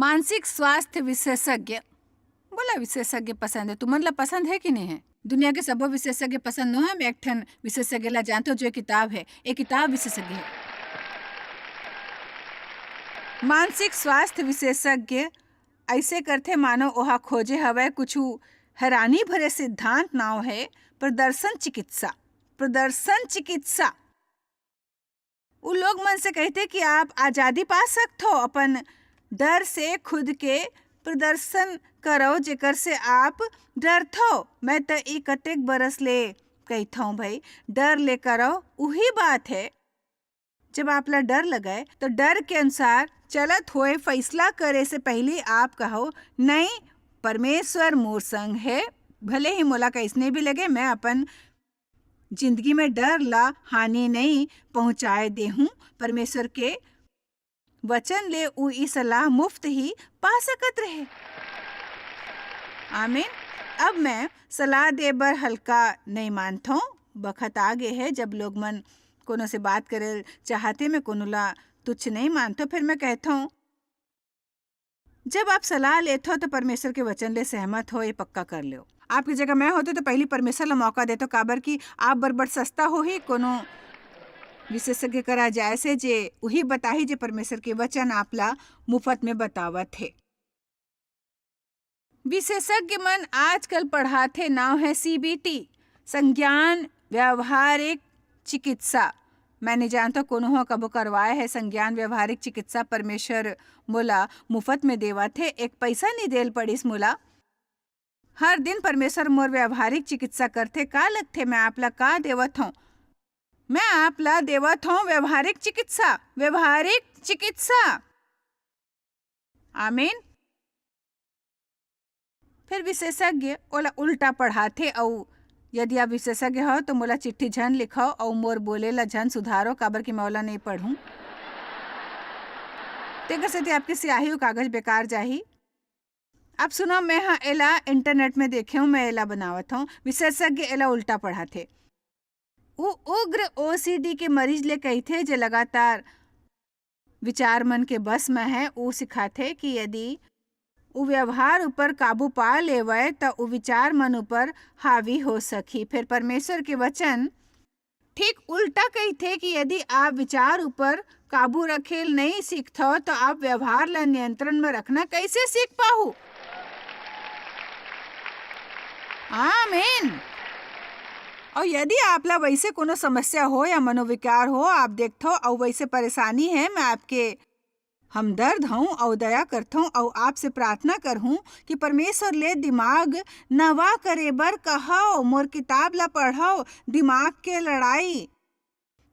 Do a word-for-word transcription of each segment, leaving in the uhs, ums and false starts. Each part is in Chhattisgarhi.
मानसिक स्वास्थ्य विशेषज्ञ। बोला, विशेषज्ञ पसंद है? तुमन ला पसंद है कि नहीं है? दुनिया के सब्बो विशेषज्ञ पसंद नो है। मैं एक ठन विशेषज्ञ ला जानथों, जो ये किताब है, ये किताब विशेषज्ञ है। मानसिक स्वास्थ्य विशेषज्ञ ऐसे करथे, मानो ओहा खोजे हवय कुछु हैरानी भरे सिद्धांत। नाव है प्रदर्शन चिकित्सा। प्रदर्शन चिकित्सा। उ लोग मन से कहिथे कि आप आजादी पा सकथो, अपन डर से खुद के प्रदर्शन करो, जेकर से आप डरथो। मैं त ई कतेक बरस ले कहिथौं भई, डर ले करो, उही बात है। जब आप ला डर लगय, तो डर के अनुसार चलत होए फैसला करे से पहली आप कहो, "नहीं, परमेश्वर मोर संग है, भले ही मोला कैसने भी लगे, मैं अपन जिंदगी में डर ला हानि नहीं पहुंचाए देहूं।" परमेश्वर के वचन ले उ ई सलाह मुफ्त ही पा सकत रहे। आमीन। अब मैं सलाह दे बर हल्का नहीं मानथौं। बखत आ गे है, जब लोग मन कोनो से बात करे चाहथे, मैं कोनो ला तुच्छ नहीं मानथौं। फिर मैं कहथौं, जब आप सलाह लेथो, तो परमेश्वर के वचन ले सहमत हो, ये पक्का कर लो। आपकी जगह मैं होते, तो पहली परमेश्वर ला मौका देथौं, काबर कि आप बर बड़ सस्ता होही कोनो विशेषज्ञ करा जाए से, जे उही बताही, जे परमेश्वर के वचन आप ला मुफ्त में बतावत हे। विशेषज्ञ मन आजकल पढ़ाथे, नाव है सीबीटी, संज्ञान व्यवहारिक चिकित्सा। मैं नहीं जानता कोनो ह कबो करवाए है संज्ञान व्यवहारिक चिकित्सा। परमेश्वर मोला मुफ्त में देवत हे, एक पैसा नहीं देल पड़िस मोला। हर दिन परमेश्वर मोर व्यवहारिक चिकित्सा करथे। का लगथे, मैं आप ला का देवत हौं? मैं आप ला देवत हौं व्यवहारिक चिकित्सा, व्यवहारिक चिकित्सा। आमीन। फिर विशेषज्ञ ओला उल्टा पढ़ाथे, अउ यदि आप विशेषज्ञ हो, तो मोला चिट्ठी झन लिखो, अउ मोर बोले ला झन सुधारो, काबर कि मैं ओला नहीं पढ़ूं। तेकर सेती आपके स्याही अउ कागज बेकार जाही। आप सुनो, मैं हा एला इंटरनेट में देखे हूं, मैं एला बनावत हूं। विशेषज्ञ एला उल्टा पढ़ाथे। उ उग्र ओसीडी के मरीज ले कहिथे, जे लगातार विचार मन के बस में है। उ सिखाथे कि यदि उ व्यवहार ऊपर काबू पा लेवय, त उ विचार मन ऊपर हावी हो सकही। फिर परमेश्वर के वचन ठीक उल्टा कहिथे कि यदि आप विचार ऊपर काबू रखे ल नहीं सीखथव, तो आप व्यवहार ला नियंत्रण में रखना कैसे सीख पाहू? आमीन। और यदि आप ला वैसे कोनो समस्या हो या मनोविकार हो, आप देखथव और वैसे परेशानी है, मैं आपके हमदर्द हूँ और दया करथौं और आपसे प्रार्थना करहूँ कि परमेश्वर ले दिमाग नवा करे बर कहव, मोर किताब ला पढ़व, दिमाग के लड़ाई,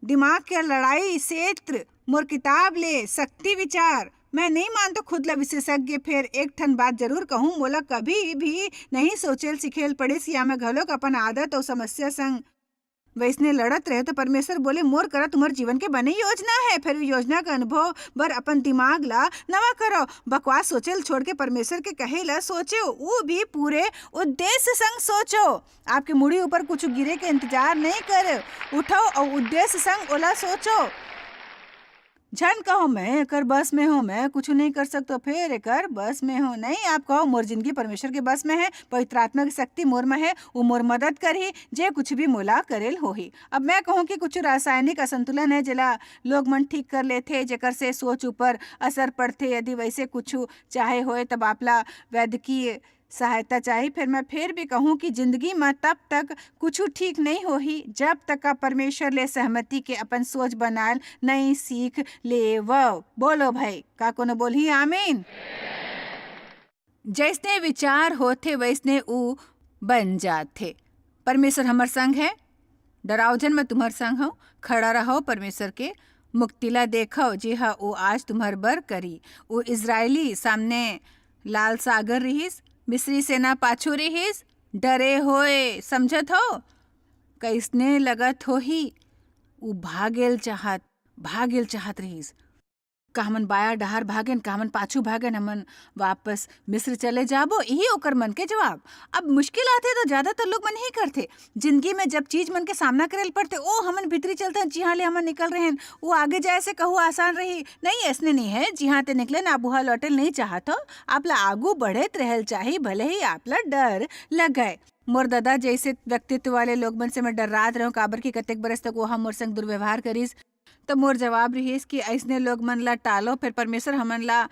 दिमाग के लड़ाई क्षेत्र, मोर किताब ले शक्ति विचार। मैं नहीं मानतो खुद ला विशेषज्ञ, फेर एक ठन बात जरूर कहूँ, मोला कभी भी नहीं सोचेल सिखेल पड़िस या मैं घलोक अपन आदत और समस्या संग वैसने लड़त रहे, तो परमेश्वर बोले, "मोर करा तुम्हर जीवन के बने योजना है, फेर उ योजना के अनुभव बर अपन दिमाग ला नवा करो।" बकवास सोचेल छोड़ के परमेश्वर के कहे ला सोचो, उ भी पूरे उद्देश्य संग सोचो। आपके मुड़ी ऊपर कुछ गिरे के इंतजार नहीं करे, उठो और उद्देश्य संग ओला सोचो। झन कहो, "मैं एकर बस में हूँ, मैं कुछ नहीं कर सकतो, फेर एकर बस में हूँ।" नहीं, आप कहो, "मोर जिंदगी परमेश्वर के बस में है, पवित्र आत्मा की शक्ति मोर में है, वो मोर मदद करही, जे कुछ भी मोला करेल होही।" अब मैं कहूँ कि कुछ रासायनिक असंतुलन है, जेला लोग मन ठीक कर लेथे, जेकर से सोच ऊपर असर पड़थे। यदि वैसे कुछ चाहे होए, तब आपला वैद्यकीय सहायता चाही। फेर मैं फेर भी कहूँ कि जिंदगी म तब तक कुछु ठीक नहीं होही, जब तक आप परमेश्वर ले सहमति के अपन सोच बनाल नहीं सीख लेवव। बोलो भाई, का कोनो बोलही आमीन? जैसने विचार होथे, वैसने ऊ बन जाथे। परमेश्वर हमर संग है, डराव झन, मैं तुम्हर संग हूँ। खड़ा रहो परमेश्वर के मुक्ति ला देखव, जेहा ओ आज तुम्हर बर करी। ओ इजरायली सामने लाल सागर रिहिस, मिस्री सेना पाछू रिहिस, डरे होए, समझत हो? कइसने लगत होही? उ भागेल चाहत, भागेल चाहत रिहिस। का हमन बायां डहार भागेन, का हमन पाछू भागेन, हमन वापस मिस्र चले जाबो, यही ओकर मन के जवाब। अब मुश्किल आथे तो ज्यादातर लोग मन ही करथे। जिंदगी में जब चीज मन के सामना करे ल पड़थे, ओ हमन भीतरी चलथन, जिहां ले हमन निकल रहे हैं, वो आगे जाए से कहूँ आसान रही। नहीं, ऐसने नहीं है, जिहां ते निकले ना, बुहा लौटे ल नहीं चाहत हो। आप ला आगू बढ़त रहल चाही, भले ही आप ला डर लगे। मोर ददा जैसे व्यक्तित्व वाले लोग मन से मैं डर्रात रहूं, काबर कि कतेक बरस तक वो ह मोर संग दुर्व्यवहार करिस। तो मोर जवाब रिहिस कि अइसने लोग मन ला टालो, फेर परमेश्वर हमन ला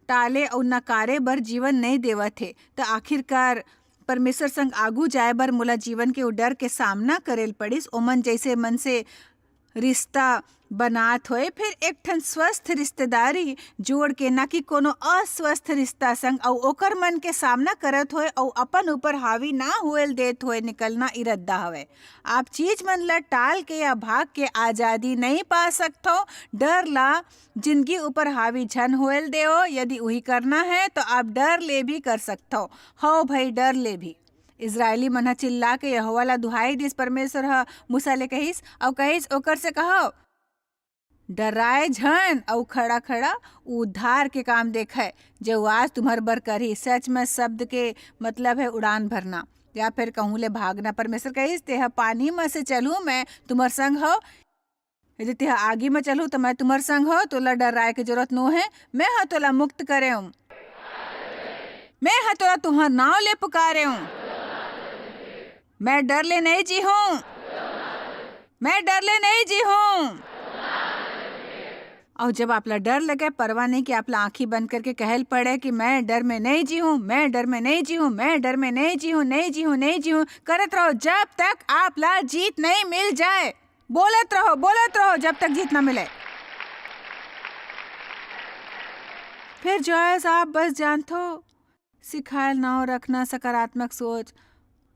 टाले अउ नकारे बर जीवन नइ देवत हे। त आखिरकार परमेश्वर संग आगू जाए बर मोला जीवन के ओ डर के सामना करे ल पड़िस। ओमन जइसे मन से रिश्ता बनात होए, फेर एक ठन स्वस्थ रिश्तेदारी जोड़ के, ना कि कोनो अस्वस्थ रिश्ता संग, अउ ओकर मन के सामना करत होए, अउ अपन ऊपर हावी ना होए ल देत होए निकलना इरद्दा हवय। आप चीज मन ल टाल के या भाग के आजादी नइ पा सकथो। डर ला जिंदगी ऊपर हावी झन होए ल देओ। यदि उही करना है, तो आप डर ले भी कर सकथो। हव भई, डर ले भी। इजरायली मन ह चिल्ला के यहोवा ला दुहाई दिस। परमेश्वर ह मूसा ले कहिस, अउ कहिस, ओकर से कहो, "डराए झन, अउ खड़ा-खड़ा उद्धार के काम देखय, जे वो आज तुम्हर बर करही।" सच में शब्द के मतलब है उड़ान भरना, या फिर कहूँ ले भागना। परमेश्वर कहिस, "तेह पानी में से चलहूँ, मैं तुम्हर संग हो। यदि तेह आगी में चलहूँ, तो मैं तुम्हर संग हो, तोला डराए के जरूरत नो है। मैं ह तोला मुक्त करेंव। मैं ह तोला तुहर नाव ले पुकारेंव। मैं डर ले नइ जीहूँ। मैं डर ले नइ जीहूँ।" अउ जब आप ला डर लगे, परवाह नहीं कि आप ला आँखी बंद करके कहल पड़े कि "मैं डर में नइ जीहूँ, मैं डर में नइ जीहूँ, मैं डर में नइ जीहूँ, नइ जीहूँ, नइ जीहूँ" करत रहो, जब तक आप ला जीत नइ मिल जाए। बोलत रहो, बोलत रहो, जब तक जीत ना मिले। फिर जॉयस, आप बस जानथो, सिखायल नाव रखना, सकारात्मक सोच,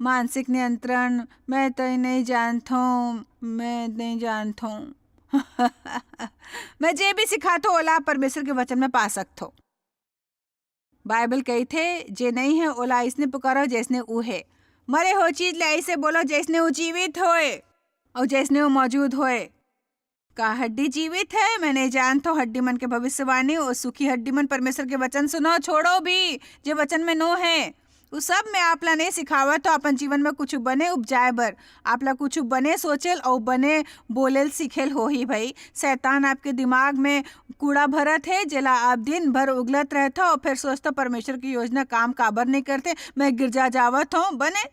मानसिक नियंत्रण, मैं तो नइ जानथो, मैं नइ जानथो। मैं जे भी सिखाथो, ओला आप परमेश्वर के वचन में पा सकथो। बाइबल कहिथे, "जे नइ हे, ओला अइसने पुकारो, जइसने ऊ हे। मरे हो चीज ले अइसे बोलो, जइसने ऊ जीवित होए, अउ जइसने ऊ मौजूद होए।" का हड्डी जीवित हे? मैं नइ जानथो। हड्डी मन के भविष्यवाणी, ओ सूखी हड्डी मन, परमेश्वर के वचन सुनो, छोड़ो भी, जे वचन में नो हे। उ सब में आप ला नइ सिखावत हो अपन जीवन में कुछ बने उपजाए बर, आप ला कुछ बने सोचेल अउ बने बोलेल सीखेल होही भई। शैतान आपके दिमाग में कूड़ा भरत हे, जेला आप दिन भर उगलत रहथो, अउ फिर सोचथो, "परमेश्वर की योजना काम काबर नइ करथे? मैं गिरजा जावत हूँ।" बने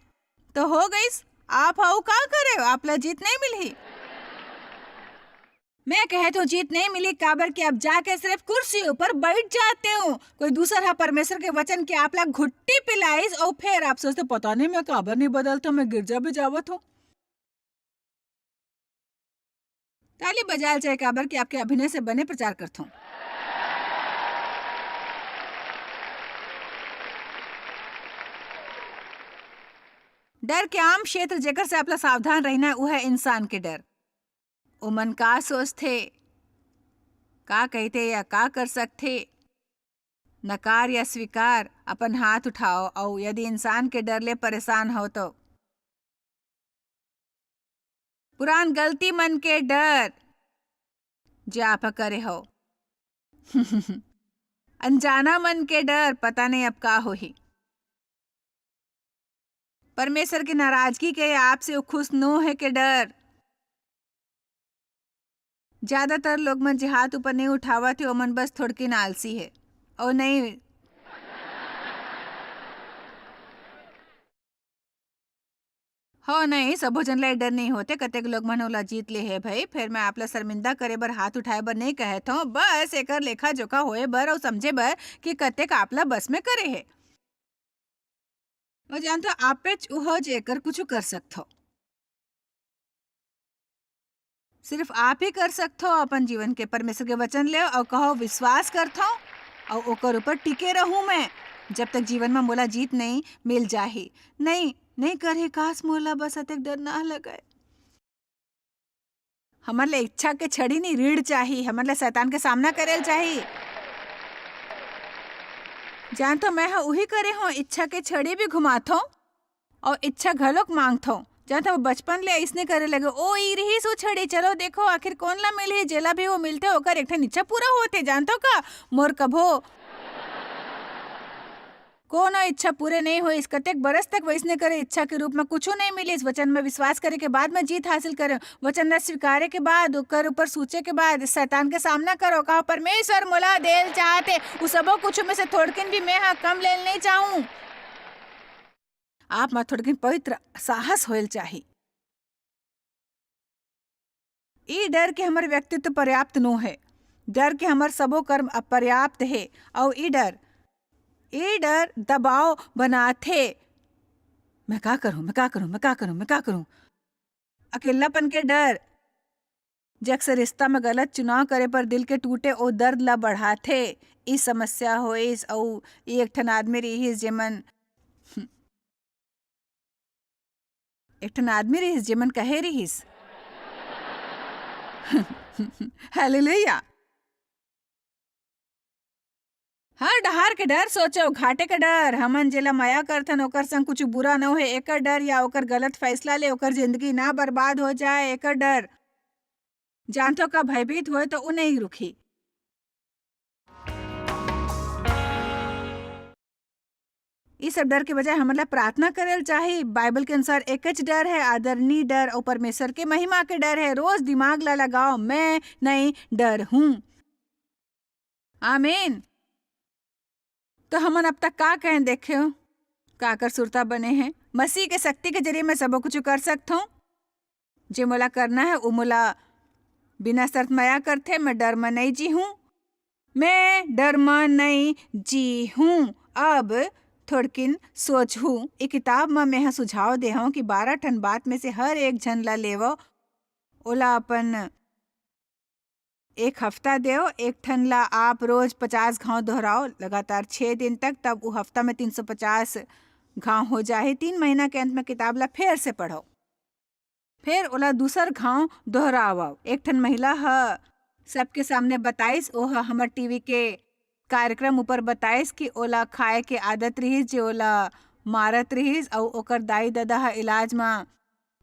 तो हो गइस, आप हऊ का करे, आप ला जीत नइ मिलही। मैं कहे तो जीत नइ मिली, काबर कि आप जाके सिर्फ कुर्सी ऊपर बैठ जाते हो। कोई दूसर हा परमेश्वर के वचन के आप ला घुट्टी पिलाइस, अउ फेर आप सोचते, "पता नहीं मैं काबर नइ बदलता, मैं गिरजा भी जावत हूँ।" ताली बजाल चाहे, काबर कि आपके अभिनय से बने प्रचार करथों। डर के आम क्षेत्र, जेकर से आप ला सावधान रहना, वो है इंसान के डर। ओमन का सोचथे, का कहिथे या का कर सकथे? नकार या स्वीकार, अपन हाथ उठाओ, अउ यदि इंसान के डर ले परेशान हो तो। पुरान गलती मन के डर, जे आप ह करे हो। अनजाना मन के डर, पता नहीं अब का होही। परमेश्वर के नाराजगी के, आपसे वो खुश नो हे के डर। ज्यादातर लोग मन जे हाथ ऊपर नहीं उठावत हे, ओमन बस थोड़किन आलसी हे। ओ नहीं, हो नहीं, सबो झन ला डर नहीं होथे। कतेक लोग मन ओला जीत ले हे भई। फेर मैं आप ला शर्मिंदा करे बर, हाथ उठाए बर नहीं कहत हूँ, बस एकर लेखा जोखा होए बर अउ समझे बर कि कतेक आप ला बस में करे हे। अउ जानथो, आपेच उहो जेकर कुछु कर सकथो। सिर्फ आप ही कर सकथो अपन जीवन के। परमेश्वर के वचन लेव अउ कहो, "विश्वास करथो अउ ओकर ऊपर टिके रहूं मैं, जब तक जीवन में मोला जीत नहीं मिल जाही।" नहीं, नहीं करही, काश मोला बस अतेक डर ना लगे। हमर ले इच्छा के छड़ी नहीं, रीढ़ चाही। हमर ले शैतान के सामना करे ल चाही। जानथो, मैं ह उही करे हूँ, इच्छा के छड़ी भी घुमाथो अउ इच्छा घलोक मांगथो, जानथव, बचपन ले अइसने करे लगे। ओ, ई रिहिस ओ छड़ी, चलो देखो, आखिर कोन ला मिलही, जेला भी वो मिलथे, ओकर एक ठन इच्छा पूरा होथे। जानथव का, मोर कभो कोनो इच्छा पूरे नइ होइस। कतेक बरस तक वइसने करे, इच्छा के रूप म कुछू नइ मिलिस। वचन म विश्वास करे के बाद म जीत हासिल करे, वचन ला स्वीकारे के बाद, ओकर ऊपर सोचे के बाद शैतान के सामना करो। कहो, "परमेश्वर मोला देल चाहथे, उ सबो कुछू में से थोड़किन भी मैं ह कम लेल नइ चाहूं।" आप म थोड़किन पवित्र साहस होयल चाही। ई डर के हमर व्यक्तित्व पर्याप्त नो हे, डर के हमर सबो कर्म अपर्याप्त हे, अउ ई डर, ई डर दबाव बनाथे। मैं का करूं, मैं का करूं, मैं का करूं, मैं का करूं? अकेलापन के डर, जे अक्सर रिश्ता में गलत चुनाव करे पर दिल के टूटे ओ दर्द ला बढ़ाथे। ई समस्या होइस, अउ ई एक ठन आदमी रिहिस, जेमन एक ठन आदमी रिहिस, जेमन कहे रिहिस, हालेलुया। हर डहार के डर सोचो, घाटे के डर, हमन जेला मया करथन, ओकर संग कुछ बुरा न होए, एकर डर, या ओकर गलत फैसला ले ओकर जिंदगी ना बर्बाद हो जाए, एकर डर। जानथो का, भयभीत होए तो उ नहीं रुकी। ई सब डर के बजाय हमन ला प्रार्थना करे ल चाही। बाइबल के अनुसार एकच डर है, आदरणीय डर अउ परमेश्वर के महिमा के डर है। रोज दिमाग ला लगाओ, "मैं नई डर हूँ।" आमीन। तो हमन अब तक का कहें देखे हो? का कर सुरता बने हैं? मसीह के शक्ति के जरिए मैं सबो कुछ कर सकत हूँ। जे मोला करना है, वो मोला बिना शर्त मया करथे। मैं डर म नई जी हूँ, मैं डर म नई जी हूँ। अब थोड़किन सोच हूँ, ए किताब म मेंह सुझाव दे हूँ कि बारह ठन बात में से हर एक झन ला लेवो, ओला अपन एक हफ्ता देव, एक ठन ला आप रोज पचास घाव दोहराओ लगातार छह दिन तक, तब उ हफ्ता में तीन सौ पचास घाव हो जाही। तीन महीना के अंत में किताब ला फेर से पढ़ो, फेर ओला दूसर घाव दोहरावव। एक ठन महिला ह सबके सामने बताइस, ओह हमर टीवी के कार्यक्रम ऊपर बताइस कि ओला खाए के आदत रिहिस, जे ओला मारत रिहिस, अउ ओकर दाई ददा ह इलाज म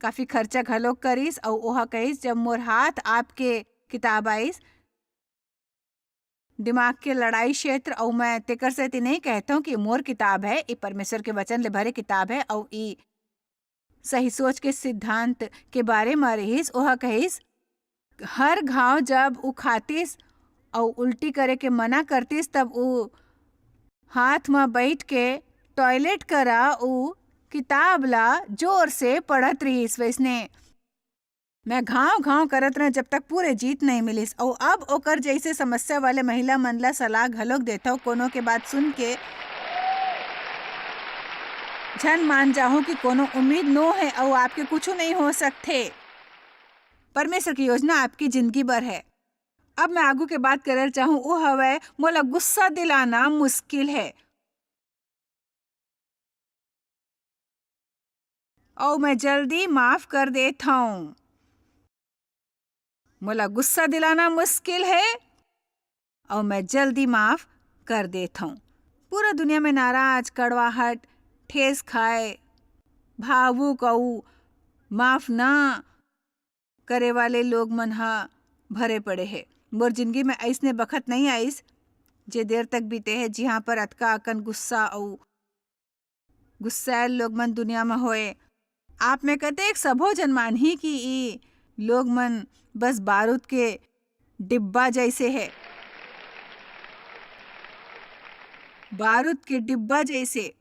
काफी खर्चा घलोक करिस, अउ ओह कहिस, "जब मोर हाथ आपके किताब आइस, दिमाग के लड़ाई क्षेत्र, अउ मैं तेकर सेती नहीं कहत हूँ कि मोर किताब है, ई परमेश्वर के वचन ले भरे किताब है, अउ ई सही सोच के सिद्धांत के बारे म रिहिस।" ओह कहिस, हर घाव जब उ खातिस अउ उल्टी करे के मना करतिस, तब उ हाथ म बइठ के टॉयलेट करा उ किताब ला जोर से पढ़त रिहिस। वइसने मैं घाव-घाव करत रहें, जब तक पूरे जीत नहीं मिलिस। अउ अब ओकर जइसे समस्या वाले महिला मन ला सलाह घलोक देथव, कोनो के बात सुन के झन मान जाहू कि कोनो उम्मीद नो है अउ आपके कुछु नहीं हो सकथे। परमेश्वर की योजना आपकी जिंदगी भर है। अब मैं आगू के बात करे चाहूं, वो हवय, मोला गुस्सा दिलाना मुश्किल है। अउ मैं जल्दी माफ कर देत हूं। मोला गुस्सा दिलाना मुश्किल है, अउ मैं जल्दी माफ कर देत हूं। पूरा दुनिया में नाराज, कड़वाहट, ठेस खाए, भावुक अउ माफ ना करे वाले लोग मन ह भरे पड़े हे। मोर जिंदगी में अइसने बखत नहीं आइस, जे देर तक बीते हे, जिहां पर अतका अकन गुस्सा अउ गुस्सैल लोग मन दुनिया म होए। आप में कतेक सबो जन मानही कि ई लोग मन बस बारूद के डिब्बा जैसे हे। बारूद के डिब्बा जैसे।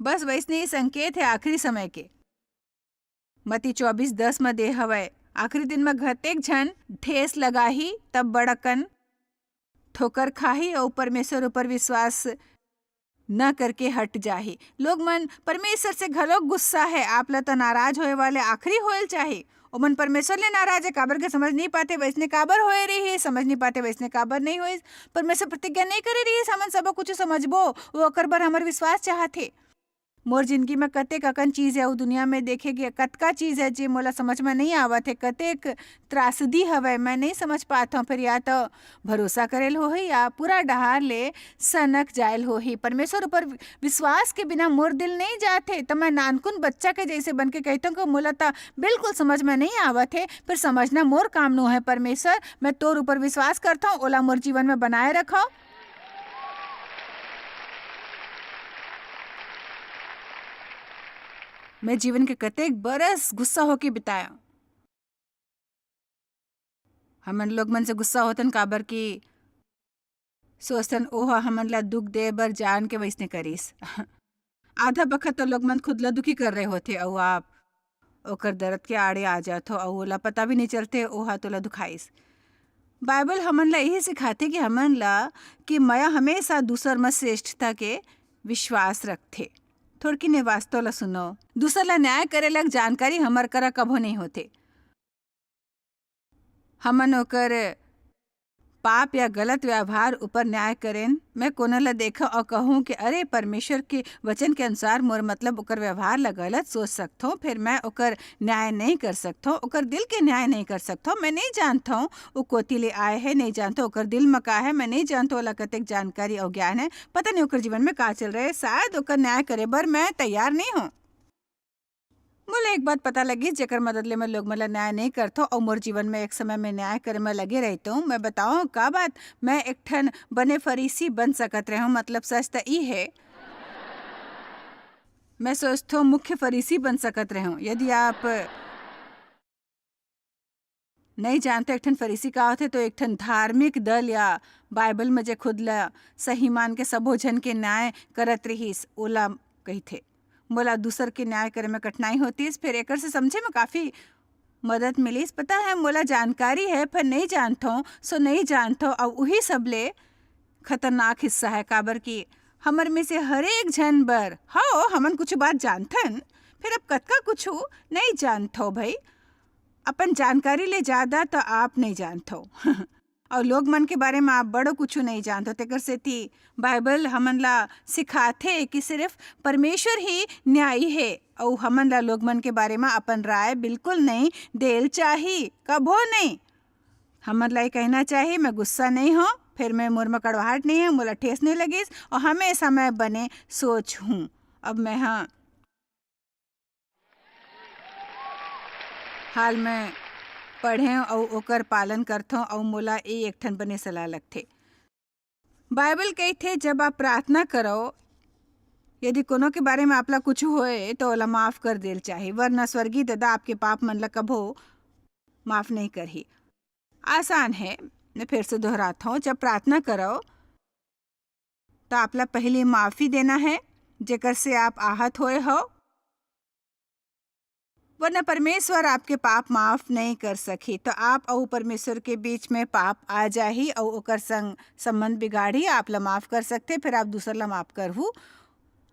बस वैसने ही संकेत हे आखिरी समय के। मती चौबीस दस म दे हवय, आखिरी दिन म घतेक झन ठेस लगाही, तब बड़कन ठोकर खाही अउ परमेश्वर ऊपर विश्वास न करके हट जाही। लोग मन परमेश्वर से घलो गुस्सा है, आप ल तो नाराज होए वाले आखिरी होएल चाही। ओमन परमेश्वर ले नाराज है, काबर के समझ नहीं पाते वैसने काबर होए रही, समझ नहीं पाते वैसने काबर नहीं होए। परमेश्वर प्रतिज्ञा नहीं करे रही, हमन सबो कुछ समझबो, वो ओकर बर हमर विश्वास चाहत हे। मोर जिंदगी में कतेक अकन चीज हे, अउ दुनिया में देखे के कतका चीज हे, जे मोला समझ में नइ आवत हे, कतेक त्रासदी हवय, मैं नइ समझ पात हंव। फेर या तो भरोसा करेल होही, या पूरा डहार ले सनक जायल होही। परमेश्वर ऊपर विश्वास के बिना मोर दिल नइ जात हे। त मैं नानकुन बच्चा के जइसे बन के कहिथंव कि मोला त बिल्कुल समझ में नइ आवत हे, फेर समझना मोर काम नो हे। परमेश्वर, मैं तोर ऊपर विश्वास करथंव, ओला मोर जीवन में बनाए रखव। मैं जीवन के कतेक बरस गुस्सा होके बितायंव। हमन लोग मन से गुस्सा होथन, काबर कि सोचथन, "ओह हमन ला दुख दे बर जान के वइसने करिस।" आधा बखत तो लोग मन खुद ला दुखी कर रहे होथे, अउ आप ओकर दर्द के आड़े आ जाथो, अउ ओला पता भी नइ चलथे, ओह तोला दुखाइस। बाइबल हमन ला यही सिखाथे कि हमन ला, कि मया हमेशा दूसर म श्रेष्ठता के विश्वास रखथे। थोड़किन ए वास्तव ला सुनो, दूसर ला न्याय करे लायक जानकारी हमर करा कभो नइ होथे। हमन ओकर पाप या गलत व्यवहार ऊपर न्याय करेन। मैं कोनो ला देखंव अउ कहूं कि अरे, परमेश्वर के वचन के अनुसार मोर मतलब ओकर व्यवहार ला गलत सोच सकथंव, फेर मैं ओकर न्याय नइ कर सकथंव, ओकर दिल के न्याय नइ कर सकथंव। मैं नइ जानथंव ओ कोती ले आए हे, नइ जानथंव ओकर दिल म का हे, मैं नइ जानथंव ओला कतेक जानकारी अउ ज्ञान हे, पता नइ ओकर जीवन में का चल रहे हे। शायद ओकर न्याय करे बर मैं तैयार नइ हंव। मोला एक बात पता लगिस, जेकर मदद ले मैं लोग मन ला न्याय नइ करथंव अउ मोर जीवन में एक समय में न्याय करे में लगे रहिथंव। मैं बतावंव का बात, मैं एक ठन बने फरीसी बन सकत रहेंव, मतलब सच त ई हे। मैं सोचथंव मुख्य फरीसी बन सकत रहेंव। यदि आप नइ जानथो एक ठन फरीसी का होथे, तो एक ठन धार्मिक दल या बाइबल में जे खुद ला सही मान के सबो झन के न्याय करत रिहिस, ओला कहिथे। मोला दूसर के न्याय करे में कठिनाई होतिस, फेर एकर से समझे में काफी मदद मिलिस। पता है, मोला जानकारी है, पर नइ जानथों, सो नइ जानथों। अउ उही सबले खतरनाक हिस्सा है, काबर कि हमर में से हरेक झन बर, हव, हमन कुछ बात जानथन, फेर अब कतका कुछु नइ जानथो भई। अपन जानकारी ले जादा त आप नइ जानथो। अउ लोग मन के बारे म आप बड़ो कुछु नइ जानथो। तेकर सेती बाइबल हमन ला सिखाथे कि सिर्फ परमेश्वर ही न्यायी हे, अउ हमन ला लोग मन के बारे म अपन राय बिल्कुल नइ देल चाही, कभो नइ। हमन ला ये कहना चाही, "मैं गुस्सा नइ हों, फेर मैं, मोर म कड़वाहट नइ हे, मोला ठेस नइ लगिस, अउ हमेशा मैं बने सोच हूँ।" अब मैं ह हाल में पढ़ेंव अउ ओकर पालन करथों, अउ मोला ए एक ठन बने सलाह लगथे। बाइबल कहिथे, "जब आप प्रार्थना करव, यदि कोनो के बारे में आप ला कुछु होए, तो ओला माफ कर देल चाही, वरना स्वर्गीय ददा आपके पाप मन ला कभो माफ नइ करही।" आसान है, मैं फिर से दोहराथों, जब प्रार्थना करव, त आप ला पहिली माफी देना है, जेकर से आप आहत होए हव, वरना परमेश्वर आपके पाप माफ नइ कर सकही। त आप अउ परमेश्वर के बीच में पाप आ जाही अउ ओकर संग संबंध बिगाड़ही। आप ला माफ कर सकथे, फिर आप दूसर ला माफ करहू।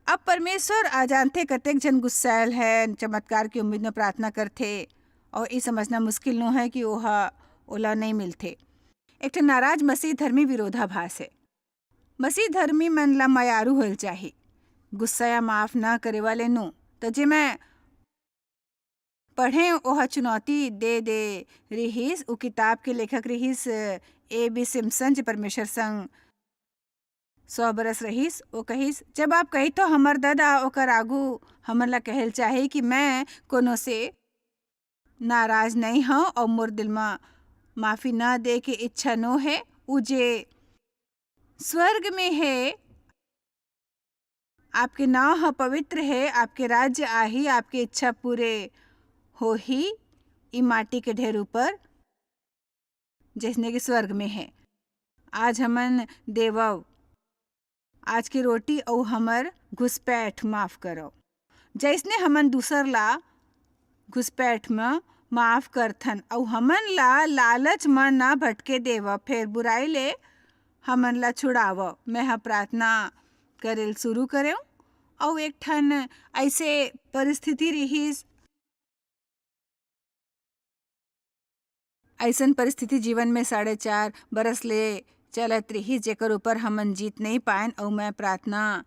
अब परमेश्वर आ जानथे, कतेक झन गुस्सायल है, चमत्कार की उम्मीद में प्रार्थना करथे, अउ ये समझना मुश्किल नो है कि ओह, ओला नइ मिलथे। एक ठन नाराज मसीह धर्मी विरोधाभास है। मसीह धर्मी मन ला मयारू होल चाही, गुस्सा या माफ न करे वाले नो। त जे मैं पढ़ेंव, ओह चुनौती दे दे रिहिस। उ किताब के लेखक रिहिस ए बी सिम्पसन, जे परमेश्वर संग सौ बरस रहिस। ओ कहिस, "जब आप कहिथो, हमर ददा, ओकर आगू हमन ला कहल चाही कि मैं कोनो से नाराज नइ हंव अउ मोर दिल म माफी न दे के इच्छा नो हे। उ जे स्वर्ग में हे, आपके नांव ह पवित्र हे, आपके राज्य आही, आपके इच्छा पूरे होही, ई माटी के ढेर ऊपर, जइसने कि स्वर्ग में हे। आज हमन देवव, आज के रोटी अउ हमर घुसपैठ माफ करव, जइसने हमन दूसर ला घुसपैठ म माफ करथन, अउ हमन ला लालच म न भटके देवव, फेर बुराई ले हमन ला छुड़ावव।" मैं ह प्रार्थना करेल शुरू करेंव, अउ एक ठन अइसे परिस्थिति रिहिस, अइसन परिस्थिति जीवन में साढ़े चार बरस ले चलत रिहिस, जेकर ऊपर हमन जीत नइ पाएन, अउ मैं प्रार्थना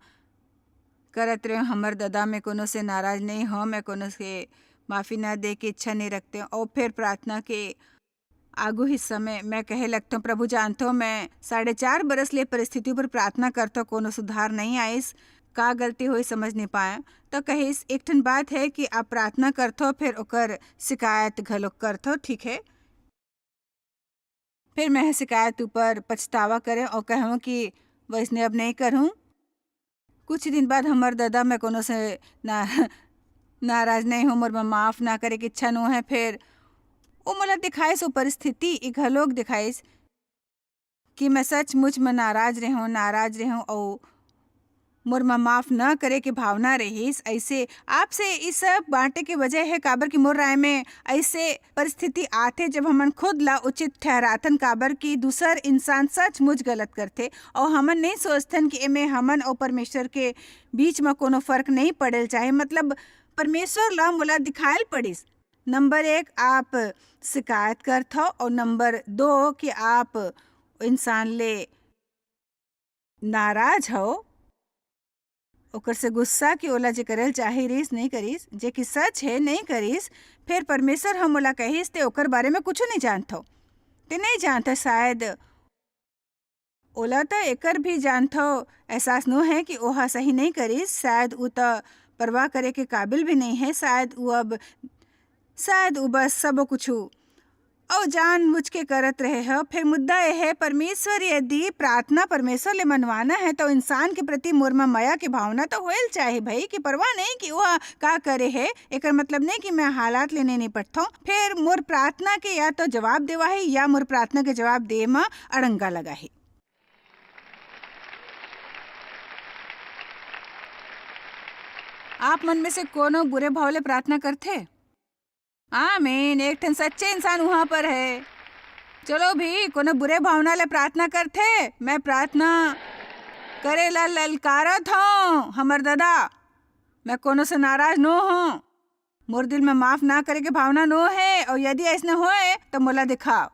करत रहे हूँ, हमर ददा, मैं कोनो से नाराज नहीं हूँ, मैं कोनो से माफी ना दे के इच्छा नहीं रखते हूँ। और फिर प्रार्थना के आगू हिस्सा में मैं कहे लगता हूँ, "प्रभु जानथो, मैं साढ़े चार बरस ले परिस्थिति पर प्रार्थना करथो, कोनो सुधार नहीं आइस, का गलती होई समझ नहीं पाया।" तो कहिस, "एक ठन बात है कि आप प्रार्थना करथो, फिर ओकर शिकायत घलो करथो, ठीक है?" फिर मैं शिकायत ऊपर पछतावा करें और कहूँ कि वैसने अब नहीं करूँ। कुछ दिन बाद हमर ददा, मैं कोनो से ना, नाराज नहीं हूँ, मोर में माफ ना करे के इच्छा नो है। फिर वो मोला दिखाइस, वो परिस्थिति ई घलोक दिखाइस कि मैं सचमुच में नाराज रहूँ, नाराज रहूँ, और मोर में माफ न करे के भावना रहिस। ऐसे आपसे ई सब बांटे के वजह है, काबर कि मोर राय में ऐसे परिस्थिति आथे, जब हमन खुद ला उचित ठहराथन, काबर कि दूसर इंसान सचमुच गलत करथे, और हमन नहीं सोचथन कि एमे हमन और परमेश्वर के बीच में कोनो फर्क नहीं पड़े ल चाहे। मतलब, परमेश्वर ला मोला दिखायल पड़िस। नंबर एक, आप शिकायत करथव, और नंबर दो कि आप इंसान ले नाराज हव, ओकर से गुस्सा कि ओला जे करे ल चाहे रिस, नहीं करिस, जे कि सच है, नहीं करिस, फिर परमेश्वर ह मोला कहिस, "ते ओकर बारे में कुछ नहीं जानथव, ते नहीं जानथव शायद।" ओला त एकर भी जानथव, एहसास नो है कि ओहा सही नहीं करिस, शायद उ त परवाह करे के काबिल भी नहीं है, शायद उ अब, शायद उ बस सबो कुछु अउ जानबूझ के करत रहे हो। फिर मुद्दा ये है, परमेश्वर यदि प्रार्थना परमेश्वर ले मनवाना है, तो इंसान के प्रति मोर म मया के भावना तो होयल चाहे भाई, कि परवाह नहीं कि ओहा का करे है। एकर मतलब नहीं कि मैं हालात ले नहीं निपटथौं। फिर मोर प्रार्थना के या तो जवाब देवाही या मोर प्रार्थना के जवाब दे म अड़ंगा लगाही। आप मन में से कोनो बुरे भाव ले प्रार्थना करथे? आमीन, एक ठन सच्चे इंसान उहाँ पर है। चलो भी, कोनो बुरे भावना ले प्रार्थना करथे? मैं प्रार्थना करे ला ललकारत हौं, हमर ददा। मैं कोनो से नाराज नो हौं। मोर दिल में माफ ना करे के भावना नो है, और यदि ऐसने होए, तो मोला दिखाओ।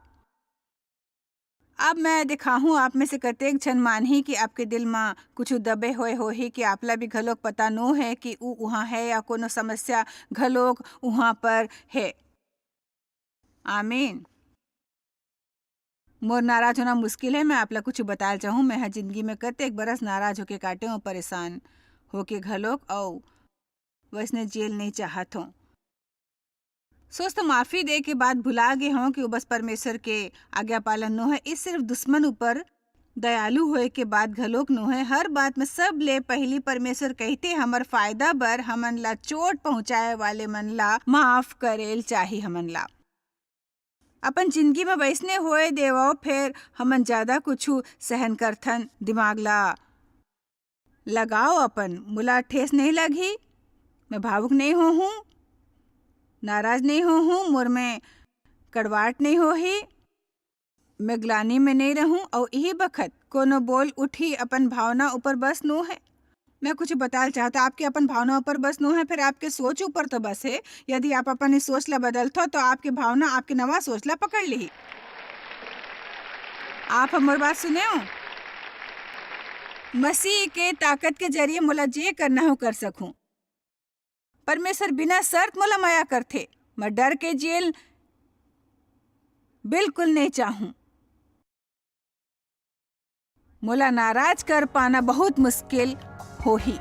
अब मैं दिखाहूँ, आप में से कतेक झन मानही कि आपके दिल म कुछु दबे होए होही, कि आपला भी घलोक पता नो है कि ऊ उहाँ है या कोनो समस्या घलोक उहाँ पर है। आमीन। मोर नाराज होना मुश्किल है, मैं आपला कुछु बताए चाहूँ। मैं ह जिंदगी में कतेक बरस नाराज होके काटे हूँ, परेशान होके घलोक, अउ वैसने जेल नहीं चाहत हूँ। सोच तो माफी दे के बाद भुला गे हौं कि वो बस परमेश्वर के आज्ञा पालन नो है, इस सिर्फ दुश्मन ऊपर दयालु होए के बाद घलोक नो है। हर बात में सब ले पहली परमेश्वर कहते हमर फायदा बर, हमन ला चोट पहुंचाए वाले मन ला माफ करेल चाही। हमन ला अपन जिंदगी में वैसने होए देवव, फिर हमन ज्यादा कुछु सहन करथन। दिमाग ला लगाओ अपन, मोला ठेस नहीं लगही, मैं भावुक नहीं हो हूँ, नाराज नहीं हो हूँ, मोर में कड़वाट नहीं होही, मैं ग्लानी में नहीं रहूँ। और यही बखत कोनो बोल उठी अपन भावना ऊपर बस नो है। मैं कुछ बताल चाहत हूँ, आपके अपन भावना ऊपर बस नो है, फिर आपके सोच ऊपर तो बस है। यदि आप अपन इस सोच ला बदलथो, तो आपके भावना आपके नवा सोच ला पकड़ लिही। आप हमर बात सुने हो? मसीह के ताकत के जरिए मोला जे करना हो कर सकूं। परमेश्वर बिना शर्त मोला मया करथे। मैं डर के जेल बिल्कुल नहीं चाहूं। मोला नाराज कर पाना बहुत मुश्किल होही।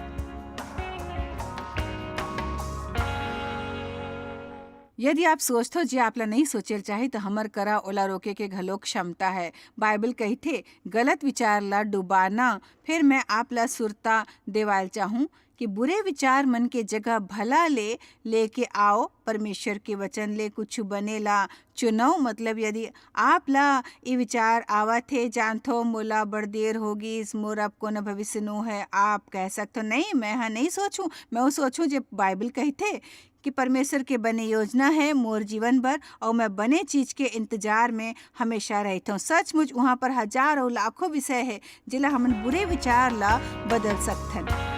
यदि आप सोचथो जे आपला नहीं सोचेल चाही, तो हमर करा ओला रोके के घलो क्षमता है। बाइबल कहिथे, "गलत विचार ला डुबाना।" फिर मैं आपला सुरता देवाल चाहूँ कि बुरे विचार मन के जगह भला ले लेके आओ, परमेश्वर के वचन ले कुछ बने ला चुनव। मतलब, यदि आप ला ये विचार आवत हे, "जानथो, मोला बड़ देर हो गिस, मोर अब कोनो भविष्य नो है," आप कह सकथो, "नहीं, मैं हा नहीं सोचूं, मैं वो सोचूं जे बाइबल कहिथे कि परमेश्वर के बने योजना है मोर जीवन बर, और मैं बने चीज के इंतजार में हमेशा रहथों।" सचमुच, वहाँ पर हजारों, लाखों विषय है, जेला हमन बुरे विचार ला बदल सकथन।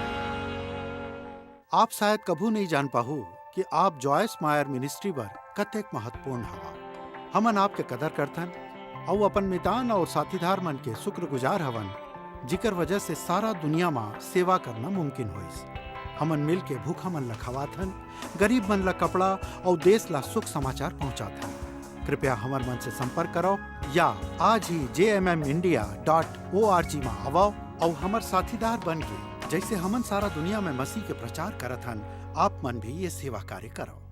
आप शायद कभू नहीं जान पाहू कि आप जॉयस मायर मिनिस्ट्री बर कतेक महत्वपूर्ण हवा। हमन आपके कदर करथन अउ अपन मितान और साथीदार मन के शुक्रगुजार हवन, जिकर वजह से सारा दुनिया मा सेवा करना मुमकिन होइस। हमन मिल के भूखा मन ला खवाथन, गरीब मन ला कपड़ा अउ देश ला सुख समाचार पहुंचाथन। कृपया हमर मन से संपर्क करो या आज ही जे M M India dot O R G मा आवव अउ हमर साथीदार बन के, जैसे हमन सारा दुनिया में मसीह के प्रचार करत हन, आप मन भी ये सेवा कार्य करो।